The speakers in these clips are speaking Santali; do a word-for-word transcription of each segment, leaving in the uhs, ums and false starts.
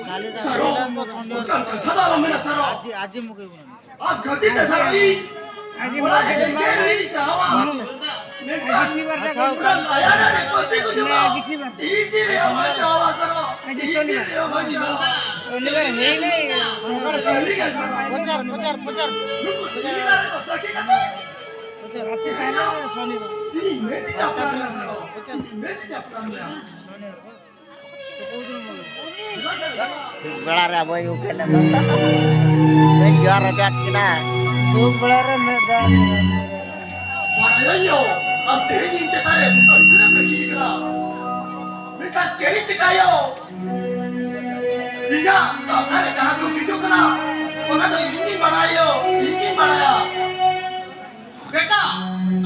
ᱠᱟᱞᱤ ᱫᱟᱥ ᱥᱟᱨᱚ, ᱫᱚ ᱥᱚᱱᱤᱵᱟᱨ ᱚᱱᱠᱟᱱ ᱠᱟᱛᱷᱟ ᱫᱚ ᱟᱞᱚᱢ ᱢᱮᱱᱟ, ᱥᱟᱨᱚ᱾ ᱟᱡᱤ, ᱟᱡᱤ ᱢᱩᱠᱮ ᱵᱚᱱᱟ᱾ ᱟᱢ ᱠᱷᱟᱹᱛᱤᱨ ᱛᱮ, ᱥᱟᱨᱚ, ᱤᱧ ᱟᱡᱤ ᱚᱲᱟᱜ ᱨᱮ ᱢᱩᱠᱮ ᱮᱠᱮᱱ ᱨᱮ ᱥᱟᱦᱟᱣᱟ᱾ ᱵᱚᱱᱟ᱾ ᱢᱮᱱᱠᱷᱟᱱ ᱟᱡᱤ ᱢᱩᱠᱮ ᱵᱚᱱᱟ᱾ ᱚᱱᱟ ᱞᱟᱭᱟ ᱨᱮ ᱠᱚᱥᱤ ᱠᱚ ᱡᱚᱢᱟ᱾ ᱟᱡᱤ ᱢᱩᱠᱮ ᱵᱚᱱᱟ᱾ ᱛᱤᱥ ᱨᱮᱦᱚᱸ ᱵᱟᱭ ᱥᱟᱦᱟᱣᱟ, ᱥᱟᱨᱚ᱾ ᱟᱡᱤ ᱛᱤᱥ ᱥᱚᱱᱤᱵᱟᱨ᱾ ᱨᱮᱦᱚᱸ ᱵᱟᱭ ᱥᱟᱦᱟᱣᱟ᱾ ᱥᱚᱱᱤᱵᱟᱨ ᱦᱮᱡ ᱱᱟᱭ᱾ ᱥᱟᱨᱚ, ᱥᱟᱹᱨᱤ ᱜᱮ, ᱥᱟᱨᱚ᱾ ᱯᱨᱚᱪᱟᱨ, ᱯᱨᱚᱪᱟᱨ, ᱯᱨᱚᱪᱟᱨ᱾ ᱱᱩᱠᱩ ᱫᱤᱞᱤ ᱫᱟᱨᱮ ᱠᱚ ᱥᱟᱹᱠᱷᱤ ᱠᱟᱛᱮ᱾ ᱯᱨᱚᱪᱟᱨ᱾ ᱤᱧ ᱢᱮᱱ ᱛᱤᱧᱟ ᱯᱨᱟᱱ ᱨᱮ, ᱥᱟᱨᱚ᱾ ᱤᱧ ᱢᱮᱱ ᱛᱤᱧᱟ ᱯᱨᱟᱱ ᱨᱮ᱾ ᱫᱩᱠ ᱵᱮᱲᱟ ᱨᱮ ᱟᱵᱚᱭ ᱩᱯᱮᱞ ᱞᱮᱱᱟ᱾ ᱡᱚᱦᱟᱨ ᱦᱚᱪᱚ ᱠᱤᱱᱟ᱾ ᱫᱩᱠ ᱵᱮᱲᱟ ᱨᱮ ᱢᱮᱫ ᱫᱟᱜ᱾ ᱵᱟᱲᱟᱭᱟᱹᱧ ᱭᱳ, ᱟᱢ ᱛᱮᱦᱮᱧ ᱤᱧ ᱪᱮᱛᱟᱱ ᱨᱮ ᱟᱹᱰᱤ ᱡᱳᱨᱮᱢ ᱨᱟᱹᱜᱤ ᱠᱟᱱᱟ᱾ ᱢᱮᱱᱠᱷᱟᱱ ᱪᱮᱫ ᱤᱧ ᱪᱮᱠᱟᱭᱟ ᱭᱳ? ᱤᱧᱟᱜ ᱥᱟᱶᱛᱟ ᱨᱮ ᱡᱟᱦᱟᱸ ᱫᱩᱠ ᱦᱤᱡᱩᱜ ᱠᱟᱱᱟ, ᱚᱱᱟ ᱫᱚ ᱤᱧ ᱜᱤᱧ ᱵᱟᱲᱟᱭᱟ ᱭᱳ, ᱤᱧ ᱜᱤᱧ ᱵᱟᱲᱟᱭᱟ᱾ ᱵᱮᱴᱟ,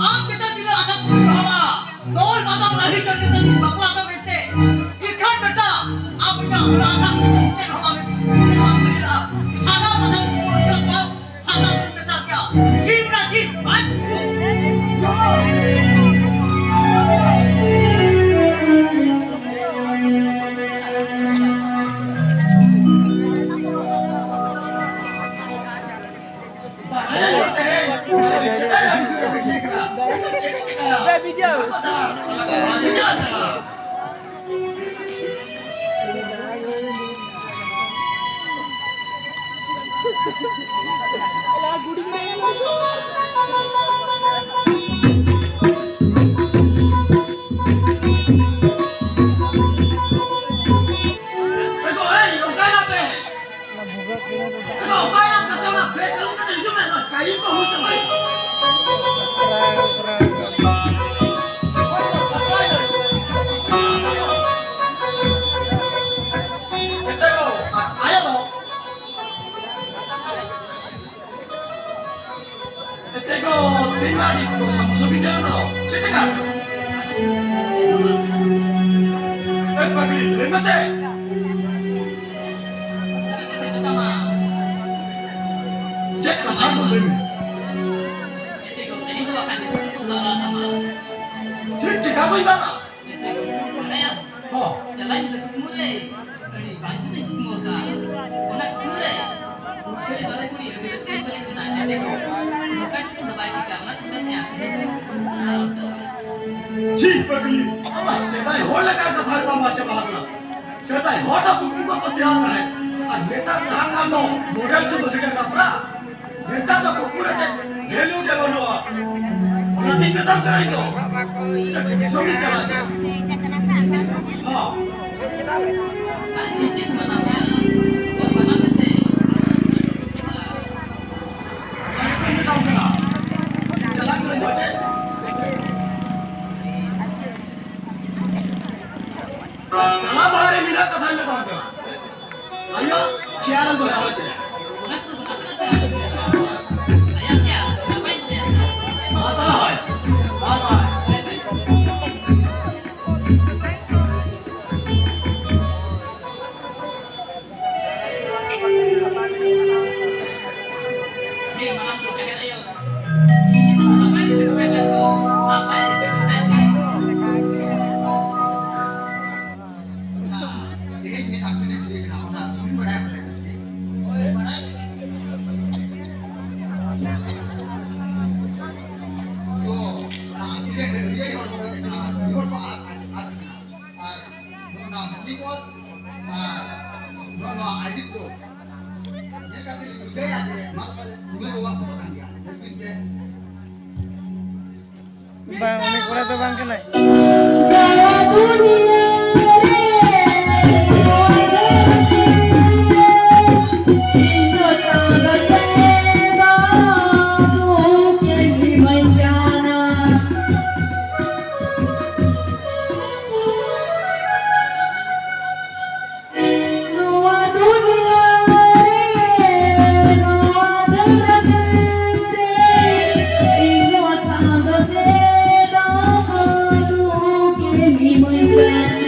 ᱟᱢ ᱵᱮᱴᱟ ᱛᱤᱱᱟᱹᱜ ᱟᱥᱟ ᱠᱩᱠᱢᱩ ᱫᱚᱦᱚ ᱞᱟᱜᱼᱟ, ᱫᱚᱞ ᱵᱟᱫᱚᱞ ᱨᱟᱹᱦᱤ ᱪᱟᱹᱞ ᱠᱟᱛᱮ ᱤᱧ ᱵᱟᱯᱞᱟ ᱠᱟᱜ ᱢᱮᱱᱛᱮ᱾ ᱤᱠᱷᱟᱹᱱ ᱵᱮᱴᱟ, ᱟᱢ ᱤᱧᱟᱜ ᱚᱱᱟ ᱟᱥᱟ ᱠᱩᱠᱢᱩ ᱪᱮᱫ ᱦᱚᱸ ᱵᱟᱝ ᱮ, ᱪᱮᱫ ᱦᱚᱸ ᱵᱟᱝ ᱮ ᱥᱟᱱᱟᱢ ᱟᱥᱟ ᱠᱩᱠᱢᱩ ᱨᱮ ᱡᱚᱛᱚ ᱦᱟᱥᱟ ᱫᱷᱩᱲᱤ ᱢᱮᱥᱟ ᱜᱮᱭᱟ᱾ ᱴᱷᱤᱠ ᱱᱟ ᱴᱷᱤᱠ, ᱵᱟᱝ? ᱵᱟᱲᱟᱭ ᱫᱚ ᱛᱮᱦᱮᱧ ᱪᱮᱛᱟᱱ ᱨᱮ ᱟᱹᱰᱤ ᱡᱳᱨ ᱮ ᱨᱟᱹᱜᱤ ᱠᱟᱱᱟ᱾ ᱪᱮᱫ ᱮ ᱪᱤᱠᱟᱹᱭᱟ? ᱵᱟᱠᱚ ᱫᱟᱬᱟ, ᱵᱟᱠᱚ ᱫᱟᱬᱟ᱾ ᱮ ᱜᱚ, ᱮᱭ, ᱚᱠᱟᱭ ᱱᱟᱯᱮ? ᱮ ᱜᱚ, ᱚᱠᱟᱭ ᱱᱟᱢ? ᱠᱟᱥᱟ ᱢᱟ ᱵᱮᱜᱽ ᱟᱹᱜᱩ ᱠᱟᱛᱮ ᱦᱤᱡᱩᱜ ᱢᱮ, ᱱᱚᱣᱟ ᱴᱟᱭᱤᱢ ᱠᱚ ᱦᱩᱭ ᱪᱟᱵᱟᱭᱮᱱᱟ᱾ ᱮᱛᱮ ᱜᱚ, ᱟ-, ᱟᱭᱳ ᱫᱚ? ᱮᱛᱮ ᱜᱚ, ᱛᱮᱦᱮᱧ ᱢᱟ ᱟᱹᱰᱤ ᱴᱚᱥᱟ ᱢᱚᱥᱟ ᱵᱤᱱ ᱧᱮᱞᱚᱜ ᱠᱟᱱᱟ᱾ ᱪᱮᱫ ᱪᱤᱠᱟ ᱟᱠᱟᱱᱟ? ᱮ ᱯᱟᱜᱽᱞᱤ, ᱞᱟᱹᱭ ᱢᱮᱥᱮ᱾ ᱪᱮᱫ ᱠᱟᱛᱷᱟ ᱫᱚ ᱞᱟᱹᱭ ᱢᱮ᱾ ᱪᱮᱫ ᱪᱤᱠᱟ ᱦᱩᱭ ᱵᱟᱝᱟ? ᱦᱚᱸ᱾ ᱪᱟᱞᱟᱜ ᱧᱤᱫᱟᱹ ᱠᱩᱠᱢᱩ ᱨᱮ ᱪᱷᱤ, ᱯᱟᱜᱽᱞᱤ, ᱟᱢᱟᱜ ᱥᱮᱫᱟᱭ ᱦᱚᱲ ᱞᱮᱠᱟ ᱠᱟᱛᱷᱟ ᱛᱟᱢ ᱵᱟᱝ ᱪᱟᱵᱟ ᱟᱠᱟᱱᱟ᱾ ᱥᱮᱫᱟᱭ ᱦᱚᱲ ᱫᱚ ᱠᱩᱠᱢᱩ ᱠᱚ ᱯᱟᱹᱛᱭᱟᱹᱣ ᱛᱟᱦᱮᱸᱫ, ᱟᱨ ᱱᱮᱛᱟᱨ ᱱᱟᱦᱟᱜ ᱠᱟᱞ ᱫᱚ model ᱡᱩᱜᱽ ᱥᱮᱴᱮᱨ ᱮᱱᱟ ᱯᱨᱟ᱾ ᱱᱮᱛᱟᱨ ᱫᱚ ᱠᱩᱠᱢᱩ ᱨᱮ ᱪᱮᱫ value ᱜᱮ ᱵᱟᱹᱱᱩᱜᱼᱟ᱾ ᱚᱱᱟᱛᱤᱧ ᱢᱮᱛᱟᱢ ᱠᱟᱱᱟ ᱤᱧ ᱫᱚ, ᱪᱟᱹᱠᱨᱤ ᱫᱤᱥᱚᱢ ᱤᱧ ᱪᱟᱞᱟᱜ ᱜᱮᱭᱟ᱾ ᱦᱚᱸ᱾ ᱪᱟᱞᱟᱜ ᱠᱟᱹᱱᱟᱹᱧ ᱪᱮ? ᱪᱟᱞᱟᱣ ᱢᱟᱲᱟᱝ ᱨᱮ ᱢᱤᱫᱴᱟᱝ ᱠᱟᱛᱷᱟᱧ ᱢᱮᱛᱟᱢ ᱠᱟᱱᱟ᱾ ᱟᱭᱳ, ᱠᱷᱮᱭᱟᱞᱮᱢ ᱫᱚᱦᱚᱭᱟ, ᱦᱳᱭ ᱪᱮ? ᱢᱟ ᱛᱚᱵᱮ, ᱦᱳᱭ᱾ ᱵᱟᱭ ᱵᱟᱭ᱾ ᱟᱨ ᱱᱚᱣᱟ ᱢᱟᱹᱞᱤᱠ ᱵᱚᱥ ᱟᱨ ᱱᱚᱣᱟ, ᱱᱚᱣᱟ ᱟᱭᱰᱤ ᱯᱨᱳ ᱧᱮᱞ ᱠᱟᱛᱮ ᱤᱧ ᱵᱩᱡᱷᱟᱹᱣᱮᱫᱼᱟ ᱡᱮ ᱱᱚᱣᱟ ᱫᱚ ᱯᱟᱞᱮ ᱥᱤᱢᱟᱹ ᱵᱟᱵᱩᱣᱟᱜ ᱯᱷᱳᱴᱳ ᱠᱟᱱ ᱜᱮᱭᱟ᱾ ᱧᱮᱞ ᱵᱤᱱ ᱥᱮ᱾ ᱵᱟᱝ, ᱩᱱᱤ ᱠᱚᱲᱟ ᱫᱚ ᱵᱟᱝ ᱠᱟᱱᱟᱭ᱾ ᱱᱚᱣᱟ ᱫᱩᱱᱤᱭᱟᱹ ᱨᱮ, ᱱᱚᱣᱟ ᱫᱷᱟᱹᱨᱛᱤ ᱨᱮ, ᱤᱧ ᱫᱚ ᱪᱟᱸᱫᱚ ᱪᱮᱛᱟᱱ ᱫᱩᱠ ᱜᱮ ᱢᱤᱱᱟᱹᱧᱟ᱾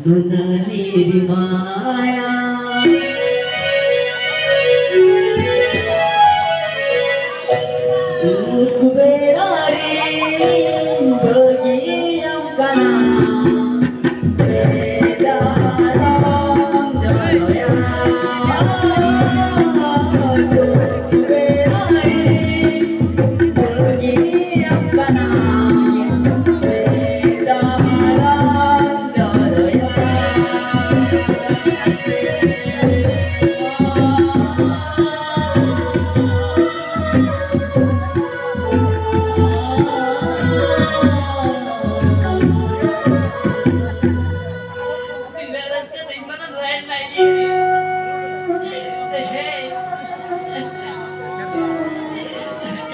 ᱱᱟᱹᱞᱤ ᱢᱟᱭᱟ ᱩᱱᱠᱩ ᱵᱮᱲᱟ ᱨᱤᱧ ᱵᱟᱹᱜᱤᱭᱟᱢ ᱠᱟᱱᱟ᱾ ᱪᱮᱫᱟᱜ ᱟᱞᱚᱢ ᱡᱚᱨᱚᱭᱟ? ᱩᱱᱠᱩ ᱵᱮᱲᱟ ᱨᱤᱧ ᱵᱟᱹᱜᱤᱭᱟᱢ ᱠᱟᱱᱟ᱾ ᱪᱮᱫᱟᱜ ᱟᱞᱚᱢ ᱡᱚᱨᱚᱭᱟ? ᱛᱤᱱᱟᱹᱜ ᱨᱟᱹᱥᱠᱟᱹ ᱛᱮᱧ ᱢᱟᱱᱟᱣ ᱨᱟᱭ ᱞᱟᱹᱜᱤᱫ᱾ ᱛᱮᱦᱮᱧ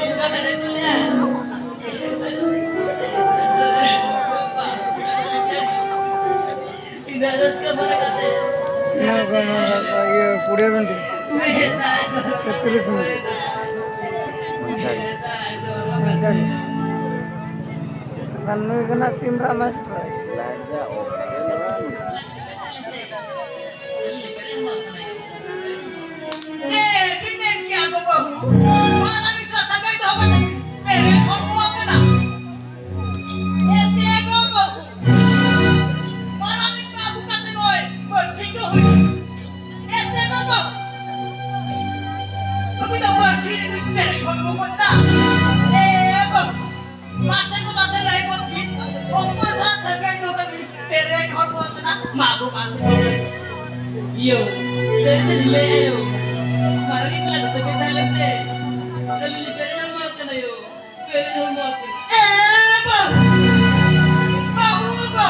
ᱤᱧ ᱵᱟᱠᱷᱟᱱ ᱮ ᱠᱩᱞᱤᱭᱟ᱾ ᱛᱤᱱᱟᱹᱜ ᱨᱟᱹᱥᱠᱟᱹ ᱢᱚᱱᱮ ᱠᱟᱛᱮ᱾ ᱱᱚᱣᱟ ᱠᱚ, ᱱᱚᱣᱟ ᱠᱚ, ᱤᱭᱟᱹ, ᱠᱩᱲᱤ ᱢᱤᱱᱤᱴ᱾ ᱪᱷᱚᱛᱨᱤᱥ ᱢᱤᱱᱤᱴ᱾ ᱯᱚᱧᱪᱟᱥ᱾ ᱟᱨ ᱱᱩᱭ ᱠᱟᱱᱟ ᱥᱤᱢᱨᱟᱡᱽ ᱢᱟᱥᱴᱟᱨ᱾ ᱪᱮᱫ ᱵᱤᱱ ᱢᱮᱱ ᱠᱮᱜᱼᱟ ᱜᱚ ᱵᱟᱹᱦᱩ? ᱢᱟᱨᱟᱝ ᱢᱤᱥᱨᱟ ᱥᱟᱹᱜᱟᱹᱭ ᱫᱚᱦᱚ ᱠᱟᱛᱮ ᱯᱮᱨᱮᱡ ᱦᱚᱲᱢᱚ ᱟᱠᱟᱱᱟ᱾ ᱮᱛᱮ ᱜᱚ ᱵᱟᱹᱦᱩ, ᱢᱟᱨᱟᱝ ᱢᱤᱥᱨᱟ ᱟᱹᱜᱩ ᱠᱟᱛᱮ ᱱᱚᱜᱼᱚᱭ ᱵᱟᱹᱨᱥᱤᱧ ᱫᱚ ᱦᱩᱭ ᱮᱱᱟ᱾ ᱮᱛᱮ ᱜᱚ ᱵᱟᱹᱦᱩ, ᱟᱹᱵᱤᱱ ᱫᱚ ᱵᱟᱹᱨᱥᱤᱧ ᱨᱮᱵᱤᱱ ᱯᱮᱨᱮᱡ ᱦᱚᱲᱢᱚ ᱜᱚᱫ ᱮᱱᱟ᱾ ᱮ ᱵᱟᱹᱦᱩ, ᱢᱟᱥᱮ ᱜᱚ ᱢᱟᱥᱮ ᱞᱟᱹᱭ ᱜᱚᱫ ᱵᱤᱱ, ᱚᱠᱚᱭ ᱥᱟᱞᱟᱜ ᱥᱟᱹᱜᱟᱹᱭ ᱫᱚᱦᱚ ᱠᱟᱛᱮ ᱵᱤᱱ ᱯᱮᱨᱮᱡ ᱦᱚᱲᱢᱚ ᱟᱠᱟᱱᱟ? ᱢᱟ ᱜᱚ ᱢᱟᱥᱮ ᱞᱟᱹᱭ ᱵᱤᱱ᱾ ᱤᱭᱟᱹ, ᱥᱟᱹᱨᱤ ᱥᱟᱹᱨᱤ ᱞᱟᱹᱭ ᱟᱭᱳ, ᱢᱟᱨᱟᱝ ᱥᱟᱞᱟᱜ ᱥᱟᱹᱜᱟᱹᱭ ᱛᱟᱦᱮᱸ ᱞᱮᱱᱛᱮ ᱟᱹᱞᱤᱧ ᱞᱤᱧ ᱯᱮᱨᱮᱡ ᱦᱚᱲᱢᱚ ᱟᱠᱟᱱᱟ ᱭᱳ᱾ ᱯᱮᱨᱮᱡ ᱦᱚᱲᱢᱚ ᱟᱠᱟᱱᱟ᱾ ᱮ ᱵᱟᱹᱦᱩ, ᱵᱟᱹᱦᱩ ᱜᱚ᱾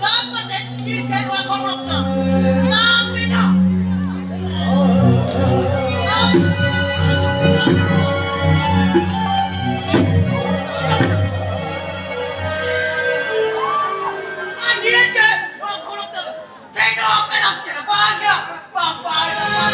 ᱥᱟᱵ ᱠᱟᱛᱮ ᱢᱤᱫ ᱴᱷᱮᱱ ᱱᱚᱣᱟ ᱠᱷᱚᱱ ᱚᱰᱚᱠ ᱠᱟᱜ᱾ ᱥᱟᱵ ᱠᱮᱫᱟ᱾ ᱟᱨ ᱱᱤᱭᱟᱹ ᱪᱮᱫ? ᱱᱚᱣᱟ ᱠᱷᱚᱱ ᱚᱰᱚᱠ ᱠᱟᱜ᱾ ᱥᱮᱱᱚᱜ ᱠᱟᱱᱟᱢ ᱪᱮᱫ? ᱵᱟᱝ ᱜᱮ᱾ ᱵᱟᱝ, ᱵᱟᱝ, ᱵᱟᱝ᱾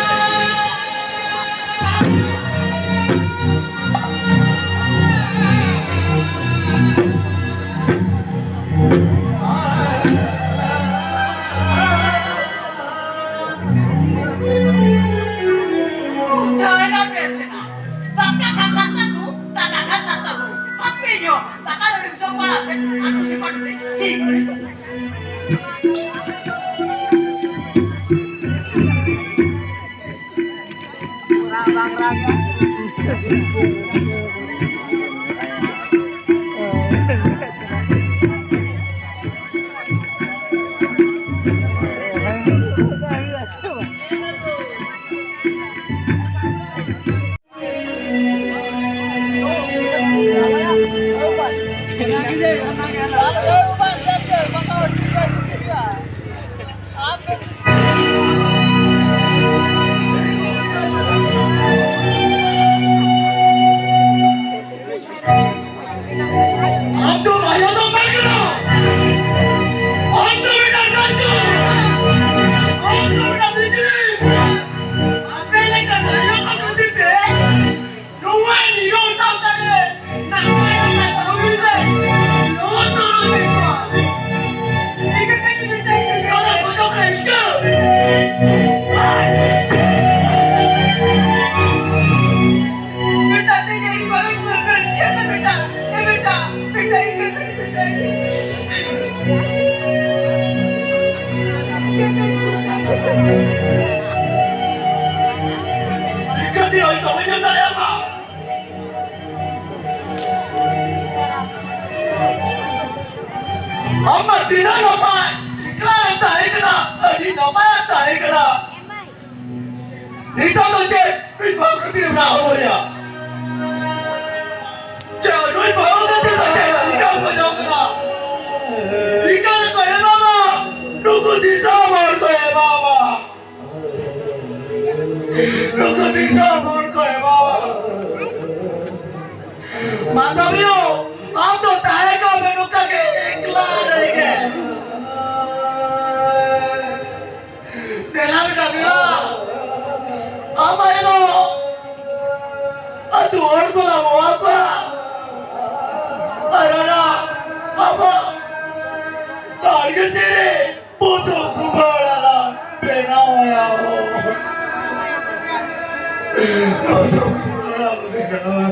ᱫᱟᱠᱟ ᱫᱚ ᱡᱚᱢ ᱵᱟᱲᱟ ᱠᱟᱛᱮ ᱟᱹᱛᱩ ᱥᱮᱫ ᱯᱟᱴ ᱥᱮᱫ ᱥᱤ ᱜᱷᱟᱹᱲᱤ ᱠᱚ᱾ ᱨᱟᱜ ᱵᱟᱝ ᱨᱟᱜᱟ᱾ ᱟᱢ ᱫᱚ ᱵᱟᱭᱟ ᱫᱚ ᱵᱟᱭ ᱠᱟᱱᱟ᱾ ᱟᱢ ᱫᱚ ᱢᱤᱫᱴᱟᱝ ᱨᱟᱡᱟ᱾ ᱟᱢ ᱫᱚ ᱢᱤᱫᱴᱟᱝ ᱵᱤᱡᱽᱞᱤ᱾ ᱟᱯᱮ ᱞᱮᱠᱟ ᱱᱟᱭᱚᱠ ᱠᱚ ᱠᱷᱟᱹᱛᱤᱨ ᱛᱮ ᱱᱚᱣᱟ ᱱᱤᱨᱚᱲ ᱥᱟᱶᱛᱟ ᱨᱮ ᱱᱟᱯᱟᱭ ᱱᱟᱯᱟᱭ ᱵᱟᱹᱦᱩ ᱠᱩᱲᱤ ᱞᱮ ᱞᱚᱣᱟ ᱛᱚᱨᱚᱡ ᱮᱫ ᱠᱚᱣᱟ᱾ ᱤᱱᱟᱹ ᱛᱮᱜᱮ ᱢᱤᱫᱴᱟᱝ ᱜᱤᱫᱽᱨᱟᱹ ᱞᱮ ᱜᱚᱡᱚᱜ ᱠᱟᱱᱟ, ᱤᱱᱠᱟᱹ᱾ ᱵᱮᱴᱟ, ᱛᱮᱜᱮ ᱤᱧ ᱵᱟᱨᱚ ᱠᱩᱲᱤ ᱵᱮᱴᱟ, ᱮ ᱵᱮᱴᱟ, ᱵᱮᱴᱟ, ᱤᱱᱠᱟᱹ ᱛᱮᱜᱮ ᱵᱮᱴᱟ, ᱤᱱᱠᱟᱹ ᱛᱮᱜᱮ᱾ ᱪᱤᱠᱟᱹᱛᱮ ᱦᱚᱭᱛᱳ ᱵᱟᱹᱧ ᱮᱢ ᱫᱟᱲᱮᱭᱟᱢᱟ? ᱟᱢ ᱢᱟ ᱛᱤᱱᱟᱹᱜ ᱱᱟᱯᱟᱭ ᱮᱠᱞᱟ ᱨᱮᱢ ᱛᱟᱦᱮᱸ ᱠᱟᱱᱟ, ᱟᱹᱰᱤ ᱱᱟᱯᱟᱭ ᱮᱢ ᱛᱟᱦᱮᱸ ᱠᱟᱱᱟ᱾ ᱱᱤᱛᱚᱜ ᱫᱚ ᱪᱮᱫ ᱢᱤᱫ ᱵᱟᱹᱦᱩ ᱠᱷᱟᱹᱛᱤᱨ ᱮᱢ ᱨᱟᱜ ᱦᱚᱢᱚᱨᱮᱜᱼᱟ? ᱪᱮᱫ ᱱᱩᱭ ᱵᱟᱹᱦᱩ ᱠᱷᱟᱹᱛᱤᱨ ᱫᱚ ᱪᱮᱫ ᱱᱤᱝᱠᱟᱹᱢ ᱜᱚᱡᱚᱜ ᱠᱟᱱᱟ? ᱱᱤᱝᱠᱟᱹ ᱨᱮᱠᱚ ᱮᱢᱟᱢᱟ ᱱᱩᱠᱩ ᱫᱤᱥᱚᱢ ᱦᱚᱲ ᱠᱚ ᱮᱢᱟᱢᱟ᱾ ᱱᱩᱠᱩ ᱫᱤᱥᱚᱢ ᱦᱚᱲ ᱠᱚ ᱮᱢᱟᱢᱟ᱾ ᱢᱟᱛᱟᱵᱤᱭᱳ, ᱟᱢ ᱫᱚ ᱛᱟᱦᱮᱸ ᱠᱚᱜ ᱢᱮ ᱱᱚᱝᱠᱟ ᱜᱮ ᱮᱠᱞᱟ ᱨᱮᱜᱮ᱾ ᱫᱮᱞᱟ ᱵᱮᱴᱟ, ᱫᱮᱞᱟ᱾ ᱟᱢ ᱟᱭᱳ ᱫᱚ ᱟᱹᱛᱩ ᱦᱚᱲ ᱠᱚ ᱦᱚᱦᱚ ᱟᱠᱚᱣᱟ᱾ ᱟᱨ ᱚᱱᱟ ᱟᱵᱚ ᱵᱟᱲᱜᱮ ᱥᱮᱫ ᱨᱮ ᱵᱩᱥᱩᱵ ᱠᱩᱢᱵᱟᱹ ᱚᱲᱟᱜ ᱞᱟᱝ ᱵᱮᱱᱟᱣ ᱟᱭᱟ ᱵᱚ᱾ ᱵᱩᱥᱩᱵ ᱠᱩᱢᱵᱟᱹ ᱚᱲᱟᱜ ᱵᱚ ᱵᱮᱱᱟᱣᱟ᱾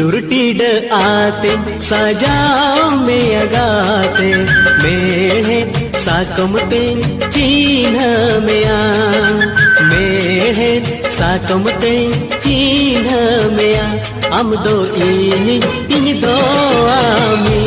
ᱪᱩᱨ ᱴᱤᱰᱟᱹᱜ ᱟᱛᱮᱧ ᱥᱟᱡᱟᱣ ᱢᱮᱭᱟ ᱜᱟᱛᱮ, ᱢᱮᱲᱦᱮᱫ ᱥᱟᱠᱚᱢ ᱛᱮᱧ ᱪᱤᱱᱦᱟᱹ ᱢᱮᱭᱟ, ᱢᱮᱲᱦᱮᱫ ᱥᱟᱠᱚᱢ ᱛᱮᱧ ᱪᱤᱱᱦᱟᱹ ᱢᱮᱭᱟ᱾ ᱟᱢ ᱫᱚ ᱤᱧ, ᱤᱧ ᱫᱚ ᱟᱢᱤᱧ᱾